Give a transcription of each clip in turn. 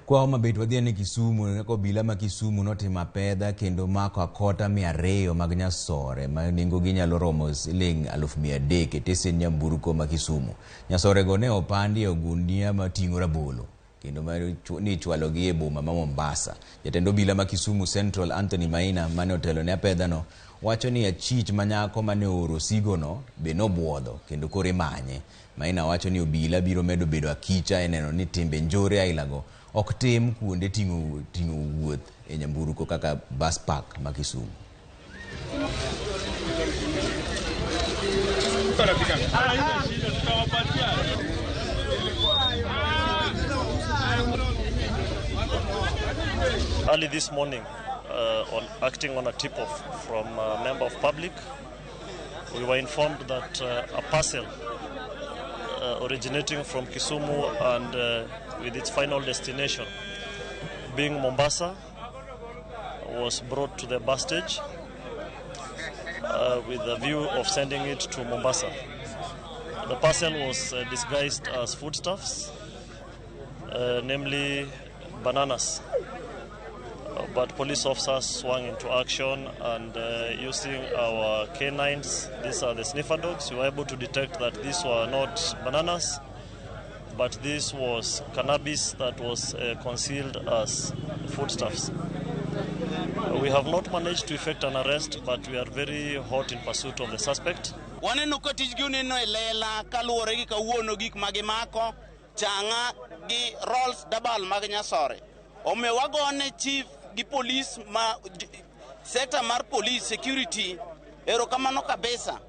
Kwa Homa Bay to wadhi ane Kisumu kaka obila ma Kisumu notimo apedha kendo mako akota 200 mag nyasore ma nengogi nyalo romo siling 300,000 e tesen nyamburko ma Kisumu. Nyasorego ne opandi e ogunia mating'o rabolo kendo ni ichwalogi e boma ma Mombasa. Jatend obila ma Kisumu Central Anthony Maina mane otelo ne apedhano wacho ni achich ma nyako mane ooro osigono be nobuodho kendo koro imanye. Maina wacho ni obila biro medo bedo akicha e neno ni timbe njore ailago ok tim kuonde ting'o ting'o wuoth e nyamburko kaka bus park ma Kisumu. Early this morning, on acting on a tip-off from a member of public, we were informed that a parcel originating from Kisumu and with its final destination being Mombasa was brought to the bus stage with the view of sending it to Mombasa. The parcel was disguised as foodstuffs, namely bananas. But police officers swung into action and using our canines, these are the sniffer dogs, we were able to detect that these were not bananas, but this was cannabis that was concealed as foodstuffs. We have not managed to effect an arrest, but we are very hot in pursuit of the suspect. Waneno ka tijgi oneno e lela kaluwore gi kawuono gik ma gimako chang'a gi rolls dabal mag nyasore. Omiyo wagone chief gi polis ma sector mar police security erokamano kabisa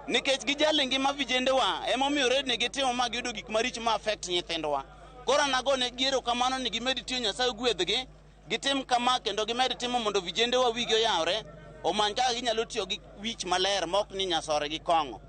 nikech gijali ngima vijendewa emomiyo redni gitimo ma giyudo gik maricho ma affect nyithindwa. Koro an agone gi erokamano ni gimed tiyo Nyasaye ogwedhgi gitim kama kendo gimed timo mondo vijendewa wigi oyawre omany kaka ginyalo tiyo gi wich maler mok ni nyasore gi kong'o.